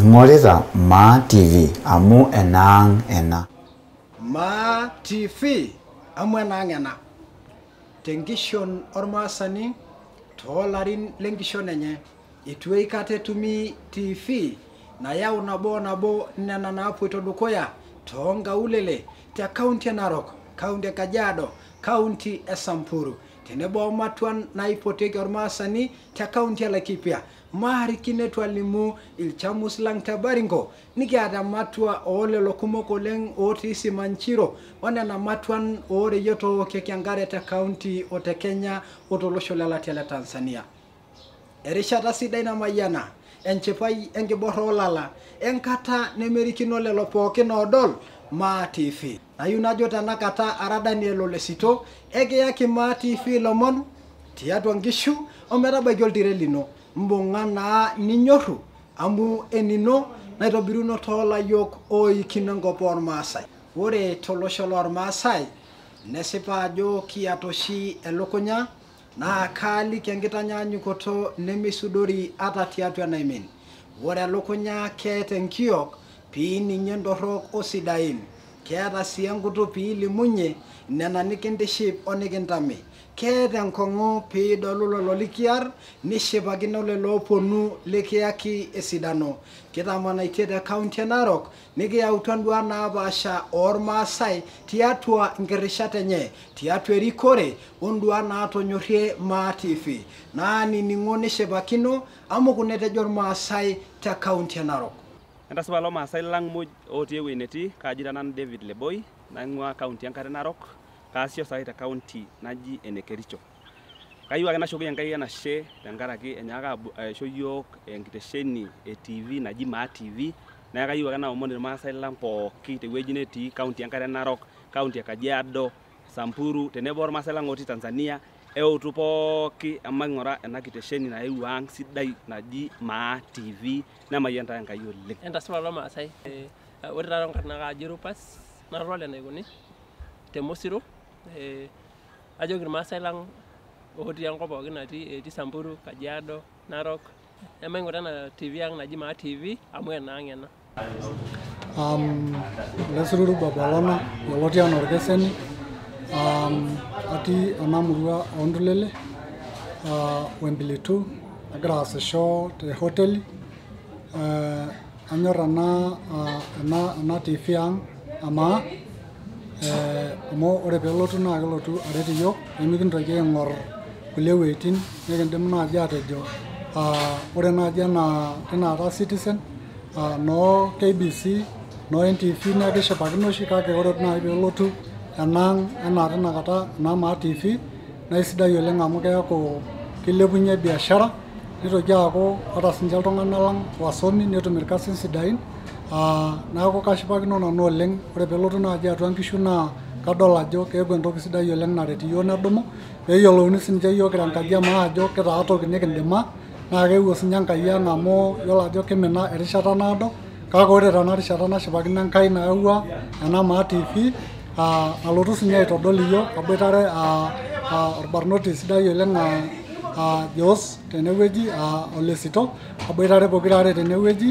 Ing'orita Maa TV amu enaang' ena. Maa TV amu enaang' ena. Tenkishon ormaasani toolarin lenkishon enye eitu aikata etumi TV nayau nabo nabo nena naapuoito dukuya toonkaulele te kaunti e Narok, kaunti e Kajiado, kaunti e Samburu tenebo omatuan naipotieki ormaasani te kaunti e Laikipia. Maarikino eitu alimu ilchamus lang te Baringo, nikiata ematua oolelo kumok oleng otii Simanchiro onena matuan ooreyiet ookieki enkare te kaunti o te Kenya o tolosho lelatia le Tanzania. Erishata sidai namayiana, enchipai enkiborra oolala, enkata nemerikino lelo pookin oodol Maa TV. Nayieu najo tenakata ara Daniel Olesito, ekiyaki Maa TV ilomon tiatua nkishu ometabaiki oltire lino. Mbung'a naa ninyorru amu enino naitobiruno toolayiok oikino enkop ormaasai. Ore tolosho lormaasai nesipa ajo kiata oshi elukunya naa kaaliki enkitanyanyukoto nemeisudori ata tiatua enaimin. Ore elukunya keeta enkiok piining'ie ntorrok osidain. Keeta sii enkutuk piilimunye nena nikintiship onikintame. Keeta enkong'u piidolu lelo likiar nishipakino lelo ooponu likiyaki esidano. Kitamanaitie te kaunti e Narok nikiyautua nduat napaasha ormaasai tiatua nkirishat enye, tiatua erikore onduat naatonyorrie Maa TV. Naanining'o nishipakino amu kuna etejo irmaasai te kaunti e Narok. Entasipa loo maasai lang muj otii ewueji netii, kaaji taa nanu David Leboi, naing'ua kaunti enkare Narok, kaasisho saai te kaunti naji ene Kericho. Kayieu ake nashukoki Enkai enashe tenkaraki enyaaka aisho yiok enkitesheni e TV naji Maa TV, neeku kayieu ake naomon irmaasai lang pooki tewueji netii, kaunti enkare Narok, kaunti e Kajiado, Samburu, tenebo ormaasai lang otii Tanzania, eutu pooki emaing'ura ena kitesheni naewuo ang sidai naji Maa TV, nemayian taa Enkai oleng. Entasipa loo maasai. Ore taata nkarn naa kaji Rupas, nara ole Naikuni te Mosiro. Ajoki irmaasai lang otii enkop pookin natii, etii Samburu, Kajiado, Narok, emaing'ura ena TV ang naji Maa TV amu enaang ena. Lesururu Babalona, yioloti anaa Orkeseni, atii ena murua oo Ntulele, Wembilitu, agira aasisho te hoteli. Anyor ena TV ang amaa amu ore peelotu naa kelotu aret iyiok nemikintoki aing'or kulie wuejitin nikindim naaji atejo ore naaji enaa tinakata Citizen noo KBC noo NTV naa kishipakino oshi kake ore naaji peelotu enaang enaa tinakata ena Maa TV naa isidai oleng amu keeku kilepunye biashara nitoki aaku ata sinche iltung'anak lang wasomi netum irkasin sidain. Neeku kashipakino nanu oleng. Ore peelotu naaji atua nkishu naa kadol ajo keeku entoki sidai oleng naret iyiok nedumu peeyiolouni sinche iyiok kira enkaji e maa ajo kitaa toki nikindima naa keewuo sinye Enkai ang amu yiolo ajo kimina erishata naado kake ore tena rishata nashipakino Enkai nayawua ena Maa TV nalotu sinye aitodol iyiok aboitare orbarnoti sidai oleng Jos tenewueji Olesito aboitare pokiraare tenewueji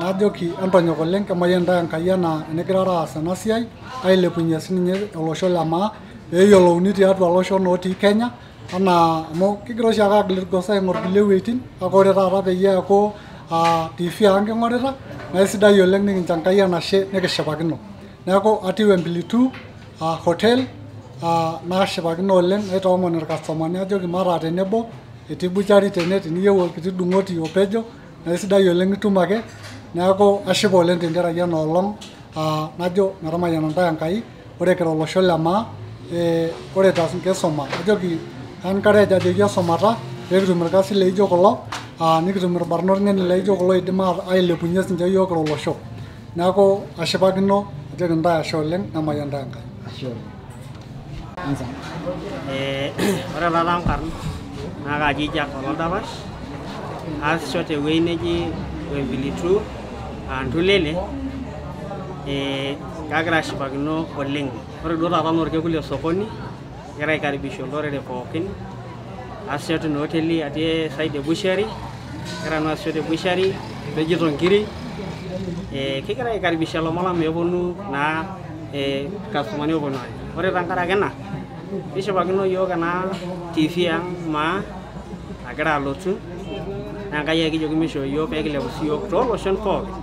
najoki entonyok oleng kemayian intae Enkai enaa enigirara aas ena siai ailepunye sininye olosho le maa peeyiolouni tiatua iloshon otii Kenya anaa amu kigira oshiake agil irgos aing'or kulie wuejitin kake ore taata peyie eeku TV ang king'orita naa isidai oleng nikincho Enkai enashe nikishipakino. Neeku atii Wembilitu hotel nashipakino oleng naitoomon irkastomani ajoki mataa tenebo etii butchery tene teniyieu orkiti dung'oti opejo naa isidai oleng itum ake. Neeku ashipa oleng tenkaraki ena olong najo metamayiana intae Enkai. Ore kira olosho le maa ore tenkisuma ajoki encourage ajoki esumata peekitum irkasin laijo kulo nikitum irbarnot ng'eni laijo kulo oidim ailepunye sinche iyiok kira olosho. Neeku ashipakino ajoki intae ashe oleng nemayian intae Enkai. Ashe oleng. Ore taata nkarn naa kaji Jack Ololdapash, aasisho tewueji neji Wembilitu aa Ntulele. Kagira ashipakino oleng. Ore duo taata naa orkekun le sokoni, egira aikaribisha olorere pookin. Aasisho tina hoteli atii side e butchery, agira nanu aasisho te butchery apejito nkiri. Kigira aikaribisha ilomon lang meeponu naa kastomani ooponu aanya. Ore tenkaraki ena nishipakino iyiook ena TV ang maa nagira alotu naa Enkai ake kijoki mishoo iyiook pee kilepu siyiok tooloshon pookin.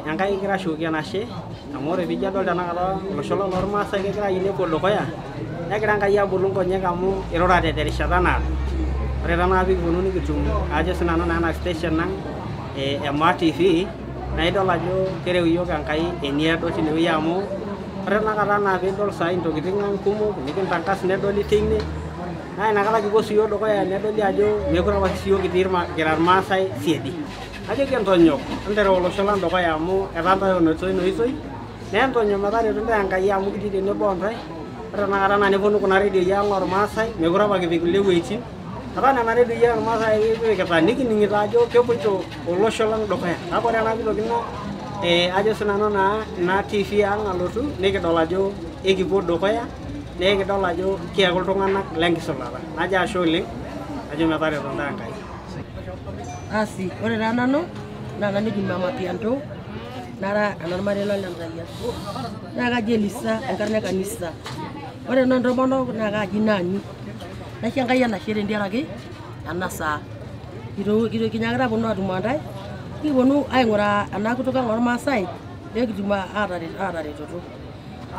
Enkai kigira ashukoki enashe amu ore piijo adol tenakata olosho lang lormaasai kegira ayieu nepuo dukuya negira Enkai abolu nkonyek amu irurate terishata naado. Ore tenakata pikiponu nikitum ajo sinanu naa ena station ang e Maa TV naa idol ajo kereu iyiook Enkai eniado tinewueji amu ore tenakata naa piidol saai intokitin ang kumok nikintankas nedoli teine naa inakata kipuo siyiok dukuya nedoli ajo meekure apa siyiok kitii kira irmaasai siadi. Najoki entonyok entereu olosho lang dukuya amu etaa ntae onoto ina oitoi naa entonyok metareto ntae Enkai amu kitii tenebo ontae. Ore tenakata naa neponu kuna redioi ang ormaasai meekure apa kipik kulie wuejitin etaa nena redioi ang ormaasai kipikita nikining'ito ajo kepoito olosho lang dukuya. Kake ore ena piitoki ina ajo sinanu naa ina TV ang alotu nikidol ajo ekipuo dukuya nekidol ajo kiaku iltung'anak lenkisulata. Najo ashe oleng, ajo metareto ntae Enkai. Asi, ore taa nanu naa nanu eji Mama Pianto nara enormarei lolentayian. Naa kaji Elisa enkarna e kanisa. Ore nanu intomonok naa kaaji Nani. Naisho Enkai enashe tentiaraki ena saa. Kinyaakita aponu atumo ntae, nikiponu aing'uraa ena kutuk ang' ormaasai pee kitum aataretoto.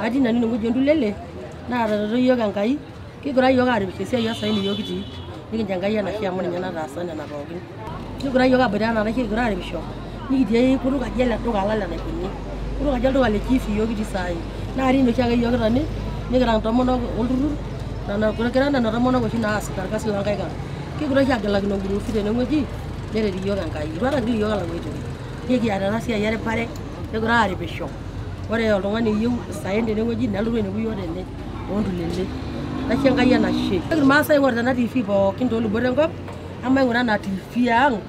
Atii nanu inewueji entulele naatareto iyiook Enkai, kigira iyiook aaripisho esiai osaen iyiook kitii. Nikincho Enkai enashe amu ninye nataasa nena pookin. Kigira iyiook aboita ena naisho kigira aaripisho nikitii kutuk aji ele duka lang lenaikuni. Kutuk aji olduka le chief iyiook kitii saai. Naa tine oshiake iyiook kitoni nikira intomonok olturrur kira nena tomonok oshi naasita irkasin loonkaik ang'. Kigira oshi agelakino nguruufi tenewueji neret iyiook Enkai. Itu aikata iyiook elau aitoki. Nikiata ena siai eripare nikigira aaripisho. Ore oltung'ani oyieu isaen tenewueji nelotu ainepu iyiook tene toontulele. Naisho Enkai enashe. Irmaasai oing'orita ena TV pookin toolubot enkop emaing'ura ena TV ang'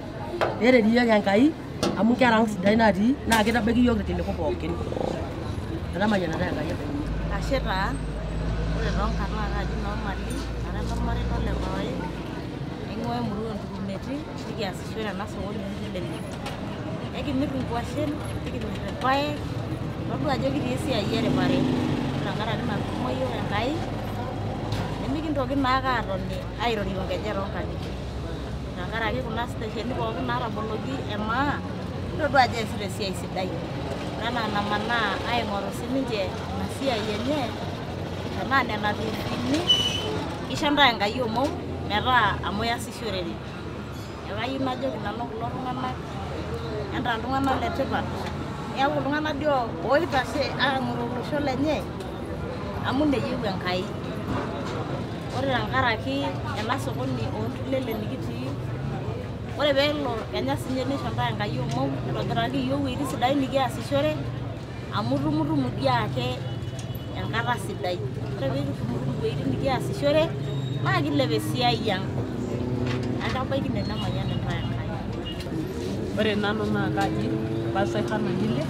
peret iyiook Enkai amu nkera ang' sidain natii naa kitabaiki iyiook irkiliku pookin. Etamayianata Enkai Enkai. Ashe taa, ore toonkarn naa kaji noomali, nara enormarei lolemaoi, naing'ua emurua Enturumeti, nikiasisho tena sokoni Entulele. Ekimir inkwashen, nikimir irpaek, todua ajo kitii esiai eripare. Tenkaraki natutumo iyiook Enkai, nemikintoki naake aatoni airorie nkejek toonkang'itie. Tenkaraki kuna stesheni pookin naataboloki emaa, nitodua ajo eesita esiai sidai. Ore enaa enamanaa aing'oru sininche ina siai enye, tenaa nena tiifini, kisho ntae Enkai omom metaa amu iasishorere. Neeku kayieu najoki nanu kulo tung'anak, entaa iltung'anak letipat, niaku iltung'anak dii oitashe aang'oroo olosho lenye amu neyieu Enkai. Ore tenkaraki ena sokoni oontulele nikitii, ore peelo kenya sinye nisho ntae Enkai omom nitobiraki iyiook iwuejitin sidain nikiasishore amu itumutumu dii ake enkata sidai. Ore pee kitumutumu iwuejitin nikiasishore naa kilep esiai ang'. Neeku kabaiki nena nemayian intae Enkai. Ore nanu naa kaji Pasai Hana Nyile,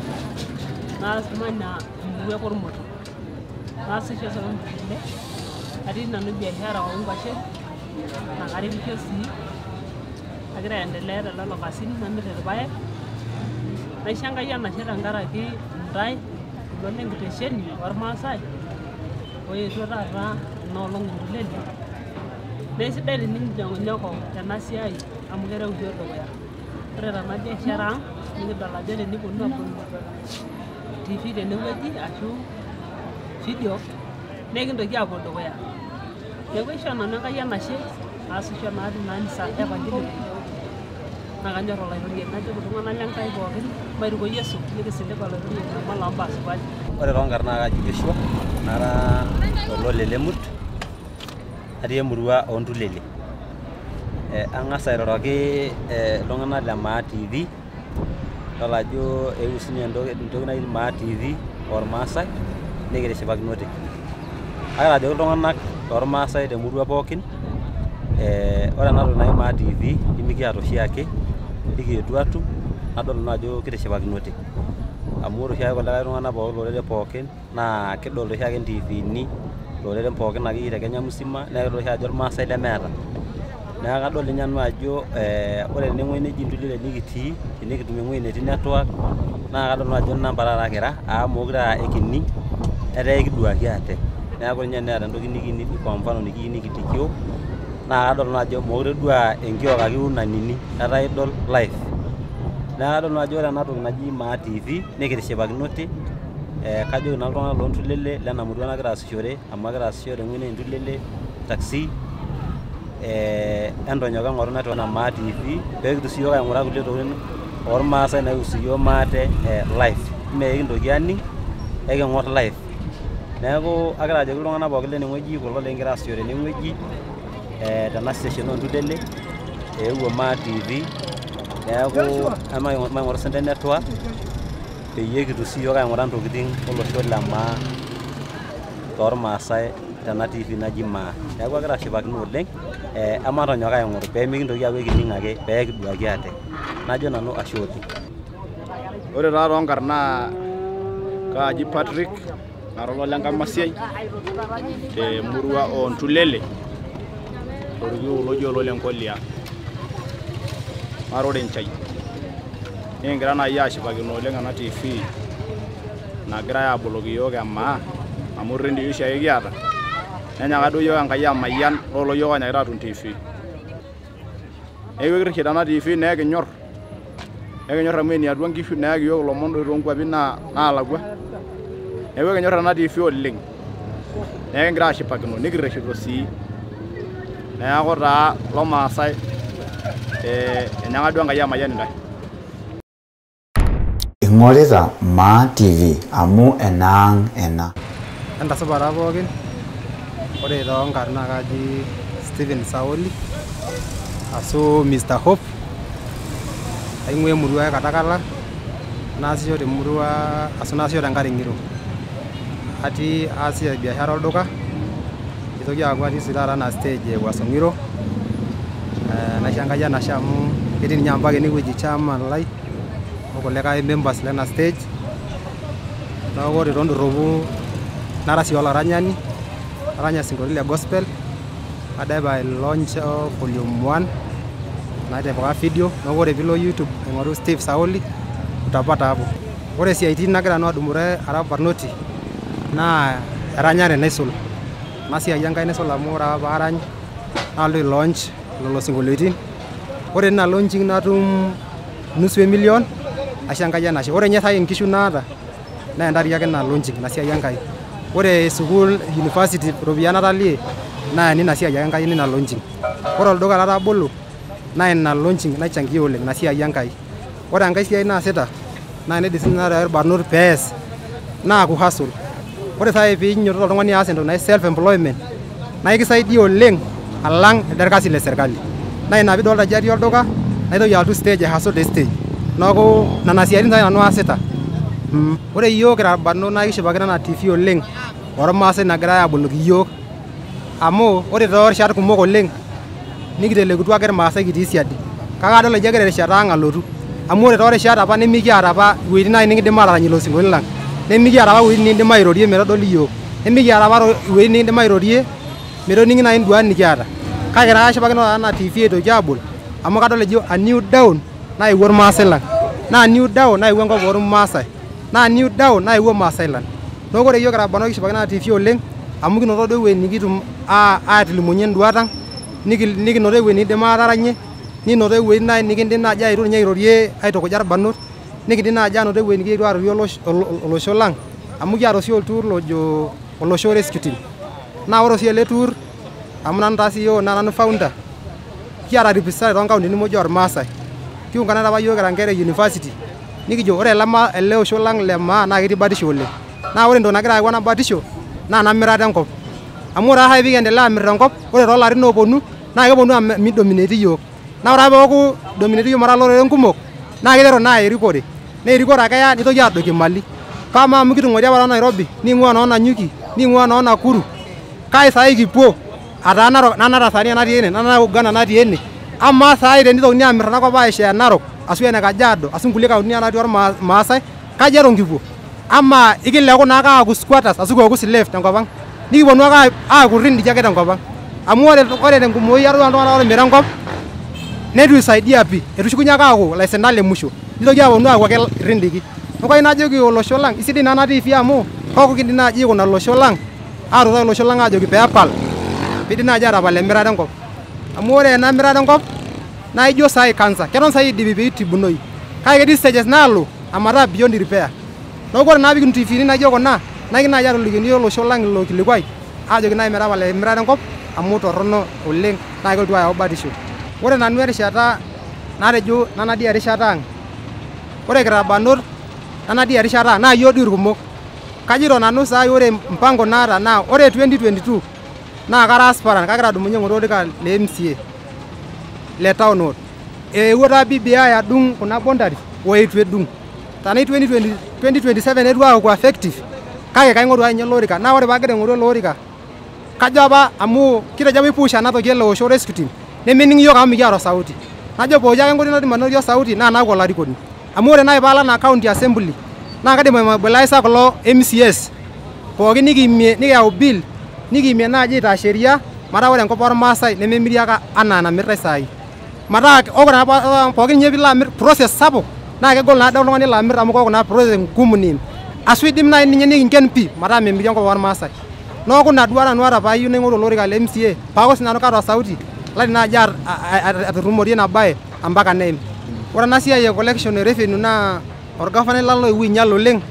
namanya emurua e Kormoto. Naasisho tontulele, atii nanu biashara oonkwashen naa karipisho sii, agira aendelea telelo kasin namir irpaek. Naisho Enkai enashe tenkaraki intae kulo lenkitesheni ormaasai oetuo taata ena olong' Entulele. Naa eisidai teninyokonyoko tena siai amu kereu iyiook dukuya. Ore tena biashara ang' nikidol ajo teniponu abol TV tenewueji ashu video naa ekintoki aapuo dukuya. Neeku aisho nanu Enkai enashe aasisho naa tina anisa Evangelical naa kanyor Olaitoriani najoki iltung'anak lenkai pookin mairukoi Yesu nikisilig Olaitoriani amu oloo mbaa supati. Ore toonkarn naa kaji Joshua, nara olole lemurt, atii emurua oontulele. Ang'as airoroki iltung'anak le Maa TV, idol ajo eewuo sinye entoki naji Maa TV ormaasai nikitishipakinote. Agira ajoki iltung'anak lormaasai temurua pookin, ore ena toki naji Maa TV nimikiata oshiake, nikietuo atum, nadol nanu ajo kitishipakinote. Amu ore oshiake kulikae tung'anak pookin loreren pookin naa kidol oshiake intiivini loreren pookin akeyie te Kenya musima naa ekidol oshi ajo irmaasai lemeeta. Neeku kadol ninye nanu ajo ore tenewueji neji Ntulele nikitii, tenikitum ewueji netii network naa kadol nanu ajo namba taata kira amu mokure aa ekining etaa ekiduaki ate. Neeku ninye teneeta entoki nikiyieu kwa mfano nikiyieu nikilikio naa kadol nanu ajo mokure duo aa enkiok ake iun anini etaa idol live. Neeku kadol nanu ajo ore ena toki naji Maa TV nikitishipakinote. Kajoki naa iltung'anak loo Ntulele lena murua nagira aasishore amu agira aasisho tewueji neji Ntulele taxi entonyok aing'oru network ena Maa TV pee kitum siyiok aing'ura kulie tokitin ormaasai naihusu iyiok maate live. Mee ekintoki aning eking'or live. Neeku agira ajoki iltung'anak pookin lenewueji kulo likigira aasisho tenewueji tena station oo Ntulele eewuo Maa TV neeku maing'oru sinche network peyie kitum siyiok aing'ura ntokitin olosho le maa tormaasai tena TV naji Maa. Neeku agira ashipakino oleng' ematonyok aing'oru pee mikintoki aaku ekining ake pee kiduaki ate. Najo nanu ashe oleng'. Ore taa toonkarn naa kaaji Patrick nara ole Nkamasiai temurua oo Ntulele torkiu loji Ololenkolia nara Orenchai. Nikigira naaji aashipakino oleng' ena TV nagirai aaboloki iyiok emaa amu irrendioi oshiake kiata nenyaaka duo iyiok Enkai amayian lolo yiok oonyakita aatum TV. Neeku ekirrishita ena TV naa ekinyorr amu eniatua nkishu neyaki iyiok ilomon doi toonkuapi naalakua. Neeku ekinyorr ena TV oleng' neeku ekigira aashipakino nikirreshito sii. Neeku taa lomaasai enyaaka duo Enkai amayian intae. Ing'orita Maa TV amu enaang' ena. Entasupa taa pookin. Ore toonkarn naa kaji Stephen Saoli asu Mr. Hope. Aing'ua emurua e Katakala naasisho temurua asu naasisho tenkare ng'iro. Atii aasisho biashara olduka nitoki aaku atii sii taata ena stage e Wuaso Ng'iro. Naisho Enkai enashe amu ketii ninye mpaka enewueji chairman lai okulikae members lena stage. Neeku ore toondorropu nara sii olaranyani aranya isinkolioitin le gospel aidipa ailauncha volume 1 natipika video. Neeku ore piilo YouTube aing'oru Steve Saoli utapata hapo. Ore isiaitin nagira nanu adumore ara barnoti naa eranyare naisul. Ena siai Enkai naisul amu ore apa paarany nalotu ailaunch lelo sinkolioitin. Ore tina launching natum nusu emilion aisho Enkai enashe. Ore ninye saai inkishu naata naa entari ake ina launching ina siai Enkai. Ore sukuul university iropiyiani natalie naa nina siai ake Enkai nina launching. Ore olduka latabolo naa ina launching naichangia oleng ina siai Enkai. Ore enkae siai naasita naa naidim sinye atejo irbarnot pees naa ku hustle. Ore saai piinyototo oltung'ani aas entoki naji self employment naa ekisaidia oleng alang elde kasi le serkali. Naa ina piidolta ajo atii olduka naitoki alotu stage ai hustle te stage. Neeku nena siaitin saai nanu aasita. Ore iyiok kira irbarnot naa ekishipakino ena TV oleng ormaasai nagirai aboloki iyiok amu ore toorishat kumok oleng nikitelekutua ake irmaasai kitii siadi. Kake adol ajo egira erishata ang' alotu amu ore toorishat apa nemikiata apa iwuejitin naaji nikindim aataranyie lelo sinkolioitin lang', nemikiata apa iwuejitin nikindim airorie metodoli iyiok, nemikiata apa iwuejitin nikindim airorie metoning'i naaji induat nikiata. Kake kashipakino taata ena TV aitoki abol amu kadol ajo a new dawn nayewuo irmaasai lang', naa new dawn nayewuo enkop ormaasai, naa new dawn nayewuo maasai lang'. Neeku ore iyiok kira irbarnot kishipakino ena TV oleng amu kinoto duo ewueji nikitum aatilimunye induat ang', nikinoto ewueji nikindim aataranyie, nikinoto ewueji naaji nikindim naaji aetu ninye airorie aitukuja irbarnot, nikindim naaji anoto ewueji nikiretu airorie olosho lang' amu kiata oshi olturrur lojo Olosho Rescue Team. Naa ore oshi ele turrur amu nanu taa CEO naa nanu founder kiata representative toonkauntini muj ormaasai. Kiunganate apa iyiok kira nkera e university nikijo ore ele osho lang' le maa naa ketii batisho oleng'. Naa ore entoki nagira ayau ena batisho naa ena mirata enkop. Amu ore ake pee kiendelea aamir enkop, ore toolarin ooponu naa keponu midominate iyiok. Naa ore ake peeku dominate iyiok metaa iloreren kumok naa kiteru naa aya erikore. Naa erikore ake eya nitoki aadoiki imali. Kamaa amu kitung'uaria apa too Nairobi, niking'ua noo Nanyuki, niking'ua noo Nakuru. Kai saai kipuo ataa Narok nana Tanzania natii ene, nana Uganda natii ene. Amaa saai tenitokini aamir ena kop aisho e Narok ashu ene Kajiado ashu nkulie kauntini natii ormaasai, kaji eton kipuo? Amaa ikileku naake aaku squatters ashu kiaku slave tenkop ang'? Nikiponu ake aaku rindiki ake tenkop ang'. Amu ore tenkumoi atodua iltung'anak ootimira enkop neitu isaidia pii, etushukunye ake aaku ilaisinak le musho. Nitoki aponu aaku ake irrindiki. Neeku kayieu najoki olosho lang, isidai naa ena TV amu keeku kidim naaji aikuna olosho lang, atuutaki olosho lang ajoki peepal, piidim naaji atapal emirata enkop. Amu ore ena mirata enkop naa ijo saai cancer, keton saai eidipi peitibunoi. Kake ketii stages naalo ometaa beyond repair. Neeku ore naa piikitum intiivini naijo kuna, naa ikindim naaji atolikini olosho lang ilo kilikuai ajoki naaji metapala emirata enkop amu torrono oleng naa kelotu ayau batisho. Ore nanu erishata natejo nanu erishata ang, ore kira irbanot nanu erishata ang naa iyiok dii irkumok. Kajito nanu saai ore mpango naata naa ore 2022 naa kara aspirant kagira adumunye aing'oru olorika le MCA le town ward. Eewuo taa BBI adung kuna boundaries o eitu edung. Tenaa 2027 etu aaku effective kake kaing'oru ake ninye ele orika. Naa ore paagira aing'oru ele orika kajo apa amu kitejo apa ipush ena toki ele osho rescue team nemening iyiok amu mikiata osauti. Najo pooki ake enkoitoi naidim anotie osauti naa naaku olarikoni. Amu ore naaji paalo anaa county assembly naa kaidim aimobiliza kulo MCAs pookin nikiimie nikiyau bill nikiimie naaji aitaa sheria metaa ore enkop ormaasai nememiri ake anaa enamiritae saai. Metaa ore pookin ninye piilo amir process sapuk naa kegol naa oltung'ani olo amir amu keeku naa process ngumu niim. Ashu idim naaji ninye nikinken pii metaa memiri enkop ormaasai. Neeku ina duata nanu aata paayieu naing'oru olorika le MCA paaku sinanu kaata osauti laidim naaji aturumorie ina bae mpaka neim. Ore ena siai e collection e revenue naa orgavanai lang loewuo ainyal oleng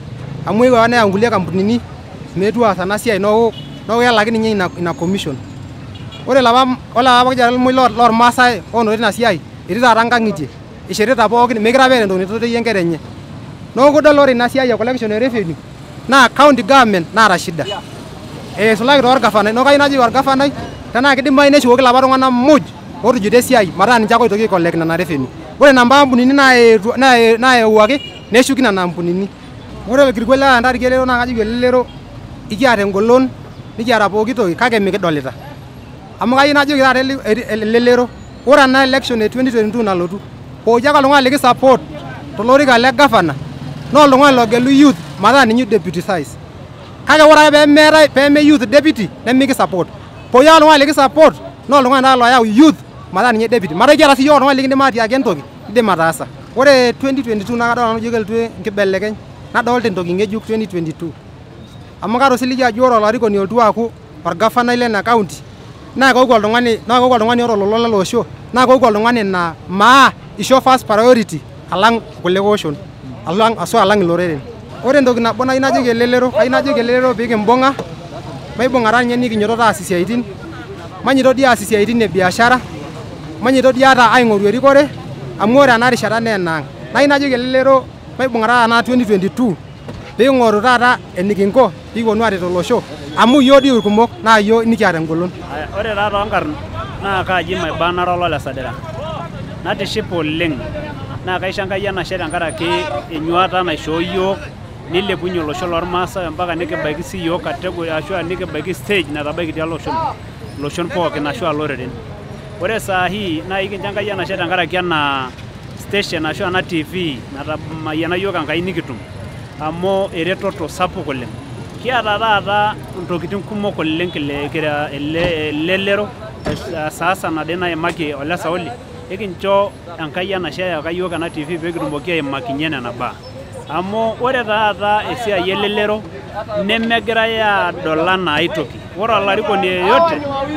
amu eewuo apa neyau nkulie kampunini meetu aas ena siai neeku kelaki ninye ina commission. Ore ilapa kijanani muj lormaasai onoto ina siai etii taata nkang'itie eshetita pookin meekure apa eeta entoki naitotiyie nkera enye. Neeku idol ore ina siai e collection e revenue naa county government naata shida. Eisulaki taa orgavanai. Neeku kayieu najoki orgavanai tenaa kidimayu neshukoki ilapa tung'anak muj ootujuto esiai metaa ninche ake oitoki ai collect nena revenue. Ore namba ampunini naayawuaki neshuki nena ampunini. Ore orkilikuai laata elelero naa kajoki elelero ikiata engolon nikiata pooki toki kake mikidolita. Amu kayieu najoki taata elelero ore ena election e 2022 nalotu pooki ake oltung'ani likisupport tolorika le gavana naa oltung'ani logelu youth metaa ninye deputy size. Kake ore ake peemeetae peeme youth deputy nemikisupport. Pooki ake oltung'ani likisupport naa oltung'ani taata loyau youth metaa ninye deputy. Metaa ekiata siyiook oltung'ani likindim atiaki entoki nidim ataasa. Ore 2022 naa kadol nanu ajo kelotu enkibelekeny nadolta entoki ng'ejuk 2022. Amu kaata osiligi ajo ore olarikoni olotu aaku orgavanai lena county naa keeku oltung'ani oota olola lele osho naa keeku oltung'ani naa maa isho first priority alang kulie oshon ashu alang iloreren. Ore entoki nabo nayieu najoki elelero, kayieu najoki elelero pee kimbung'a, maibung'ata ninye nikinyototo aas isiaitin, mainyototo dii aas isiaitin e biashara, mainyototo dii ata aing'oru erikore amu ore ena rishata naa enaang. Nayieu najoki elelero maibung'ata ena 2022 pee king'oru taata enikinko pee kipuonu aaret olosho amu iyiok dii irkumok naa iyiok nikiata engolon. Ore taa toonkarn naa kaaji maiba nara olole Sadira. Natishipe oleng naa kaisho Enkai enashe tenkaraki enyuata naishoo yiok nilepunye olosho lormaasai mpaka nikibaiki siyiok category ashu nikibaiki stage natabaikitia iloshon pookin ashu iloreren. Ore saa hii naa ekincho Enkai enashe tenkaraki ena station ashu ena TV natamayiana yiok Enkai nikitum amu eretoto sapuk oleng. Kiata taata intokitin kumok oleng kira elelero sasa nade naimaki ole Sauli ekincho Enkai enashe eyaka yiok ena TV pee kitumoki aimakinye nena baa. Amu ore taata esiai elelero nemegirai aadol anaa aitoki. Ore olarikoni yeyote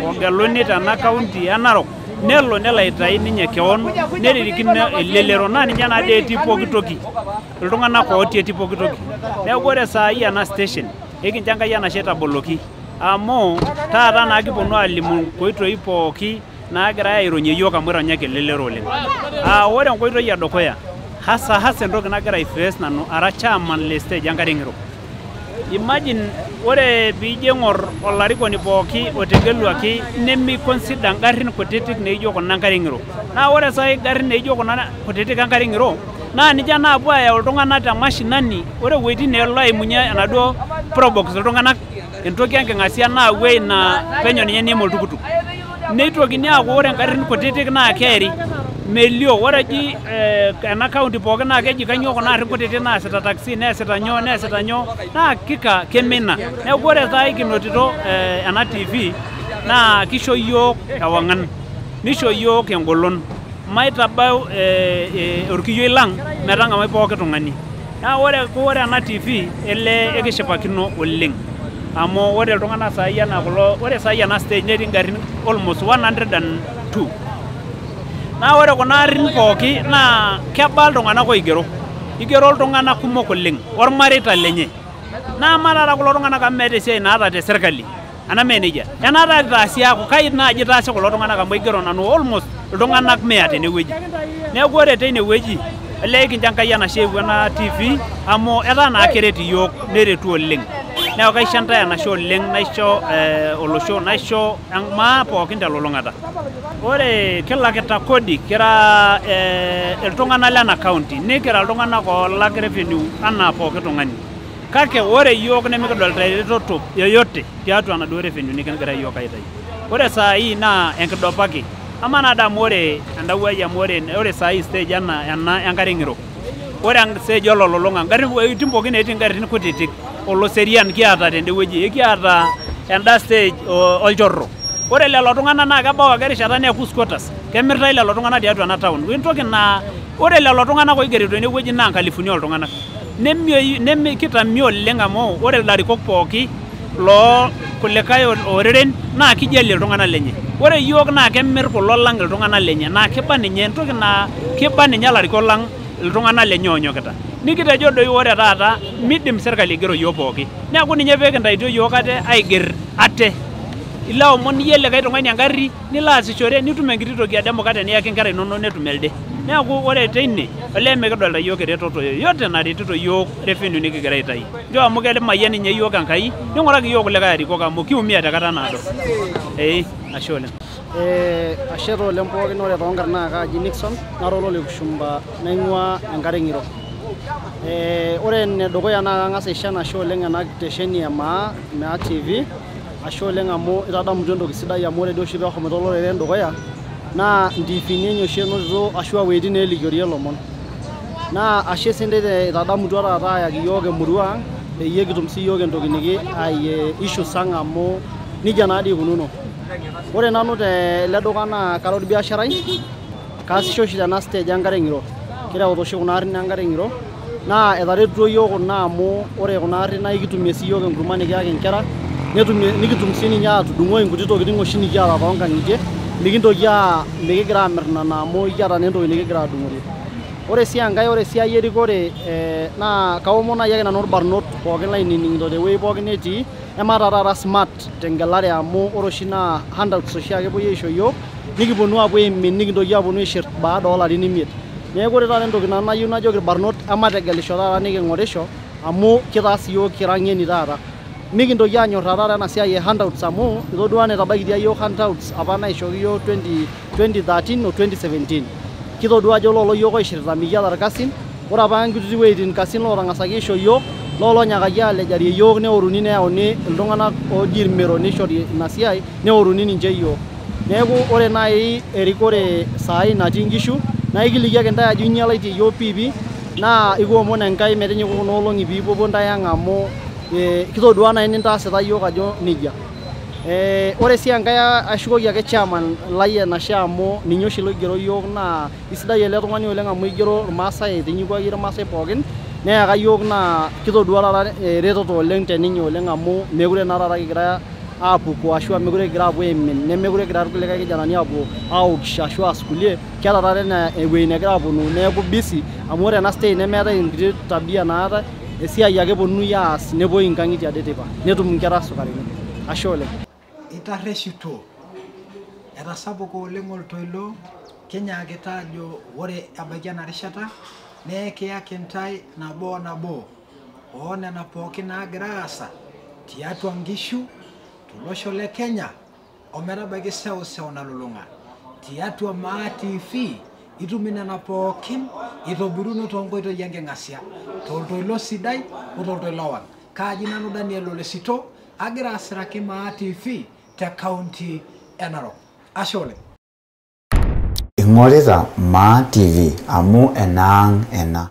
ogeluni tena kaunti e Narok nelo nelo aitayu ninye kewon neririkino elelero naa ninye naadii etii pooki toki. Iltung'anak otii etii pooki toki. Neeku ore saai ena station ekincho Enkai enashe taboloki amu taata naa kiponu alimu nkoitoi pooki naagirai aironye yiok amu ironyaki elelero oleng. Ore enkoitoi edukuya hasa entoki nagira aiface nanu ara chairman le stage Enkare Ng'iro. Imagine ore piijo aing'or olarikoni pooki otegeluaki nemiconsider ngarrin kutitik naijo kuna Enkare Ng'iro. Naa ore saai ngarrin naijo kuna kutitik Enkare Ng'iro naa ninche naapuo ayau iltung'anak te mashinani. Ore wuejitin neelo aimunye enaduo probox iltung'anak entoki enking'asia naa wuei naa penyo ninye niim oltukutuk. Neitokini aaku ore ngarrin kutitik naa keeri melio. Ore eji ena county pookin naa keji kainyoo kuna arrin kutitik naasita taxi neesita nyoo neesita nyoo naa hakika kemina. Neeku ore saai kinotito ena TV Naa kisho yiok ewang'an, nisho yiok engolon maitabau orkiyioi lang metang'amai pooki tung'ani. Naa ore ena TV ele ekishipakino oleng amu ore iltung'anak saai anaa kulo, ore saai ena stage netii ingarrin almost 102. Naa ore kuna arrin pooki naa kebaa iltung'anak oigero, igero iltung'anak kumok oleng ormareita lenye. Naa amaa taata kulo tung'anak amu meeta esiai naata te serkali, ena mee nejia? Enaata itaasi aaku kai naaji itaasi kulo tung'anak amu aigero nanu almost iltung'anak 100 tenewueji. Neeku ore teine wueji olee kincho Enkai enashe eewuo ena TV amu etaa naa keret iyiok neretu oleng. Neeku kaisho ntae enashe oleng, naisho olosho, naisho maa pookin telulung'ata. Ore kilakita kodi kira iltung'anak lena county, nikira iltung'anak oolak revenue anaa pooki tung'ani. Kake ore yiok nemikidolita eretoto yoyote tiatua enaduo revenue nikigira yiok aitayu. Ore saai naa enkidopaki. Amaa naa amu ore endawuai amu ore saai stage ena ena enkare ng'iro. Ore stage ololulung'a ngarrin wuejitin pookin etii ngarrin kutitik oloserian kiata tende wueji, ekiata enda stage olchorro. Ore lelo tung'anak naa kebau ake erishata neeku squatters. Kemirtai lelo tung'anak tiatua ena town. Entoki naa ore lelo tung'anak oigerito tenewueji naa nkalifuni oltung'anak. Nemi oleng amu ore ilarikok pooki loo kulikae oreren naa kijalie iltung'anak lenye. Ore yiok naa kemir kulo lang iltung'anak lenye naa kiba ninye entoki naa kiba ninye ilarikok lang iltung'anak lenye oonyokita. Nikitejo doi ore taata midim serkali aigero yiok pooki. Neeku ninye pee kintaito yiok ate aiger ate. Ilo aomon iyie likae tung'ani engarri nilo aasishore nitum enkiti toki ade emukate niyaki inkera inonok netum elde. Neeku ore teine olee mikidolta yiok eretoto yoyote naretito yiok revenue nikigira aitayu. Ncho amu kemayian ninye yiok Enkai ning'uraki yiok kulikae arikok amu kiumia tekata naado. Ashe oleng. Ashe taa oleng pookin. Ore toonkarn naa kaaji Nixon, nara olole Kishumba naing'ua enkare ng'iro. Ore enedukuya naa kang'as aisho enashe oleng ena kitesheni e Maa TV. Ashe oleng amu itadamutua entoki sidai amu ore doi oshi peeshomoita olorere dukuya naa ntiifini enye oshi enotito ashu wuejitin neelikiorie ilomon. Naa ashe sii ntae itadamutua taata ayaki yiok emurua ang peyie kitum sii yiok entoki niki aayie issues ang amu nejia naa dii ikununo. Ore nanu tele duka naa kara orbiasharai, kaasisho oshi tena stage enkare ng'iro. Kireuta oshi kuna arrin enkare ng'iro naa etaretuo yiok kuna amu ore kuna arrin naa ekitumie sii yiok enkurma nikiyaki inkera, nikitum sii ninye atudung'oi nkuti tokitin oshi nikiata toonkang'itie, mikintoki mikigira aamir nena amu ekiata naa entoki nikigira adung'orie. Ore sii enkae, ore esiai erikore naa kaomon naaji ake nanu irbarnot pookin lainining'ito tewueji pookin netii, emataa taata smart tengelare amu ore oshi naa handouts oshi ake epuoi aisho yiok, nikiponu aapuo aimin nikintoki aaponu aishir baada oolarin 5. Neeku ore taata entoki nanu nayieu najoki irbarnot, emategelisho taata niking'orisho amu kitaas yiok kira ng'eni taata. Mikintoki aanyorraa taata ena siai e handouts amu itodua anaa etabaikitia yiok handouts apa naishooki yiok 2013 o 2017. Kitodua ajo lolo yiok oishirita mikiata irkasin. Ore apa nkutiti wuejitin kasin lootang'asaki aisho yiok, lolo onyakaki alejarie yiok neoruni neyauni iltung'anak ooji irmero nishori ina siai neoruni ninche yiok. Neeku ore naaji erikore saai natii nkishu naa ikiliki ake ntae ajo inyialaitie yiok piipi naa ikiomon Enkai metinyiku kuna olong'i piipuopuo ntae ang amu kitodua naaji nintaasita yiok ajo nejia. Ore sii enkae ashukoki ake chairman lai enashe amu ninye oshi loigero yiok naa isidai ele tung'ani oleng amu igero irmaasai, etinyikuaki irmaasai pookin neyaka yiok naa kitodua taata eretoto oleng teninye oleng amu meekure naa taata kigira aapuku ashu meekure kigira aapuo aimin nemekure egira irkulikae kijanani aapuo aokisho ashu aas kulie, keeta taata ena ewueji negira aaponu neeku busy amu ore ena stage nemeetae enkiti tabia naatae, esiai ake eponunui aas nepuoi inkang'itie ade teipa netum inkera sukarini. Ashe oleng. Itarreshito etasapuka oleng oltoilo, kinyaakita ajo ore ebaiki ena rishata naa ekiyaki ntae nabo o nabo oo nena pookin naagira aasa tiatua nkishu tolosho le Kenya ometabaiki seuseu nalulung'a. Tiatua Maa TV itum nena pookin itobiruno toonkoitoi enking'asia, toltoilo sidai o toltoilo owang'. Kaaji nanu Daniel Olesito agira asiraki Maa TV te kaunti e Narok. Ashe oleng. Ing'orita Maa TV amu enaang' ena.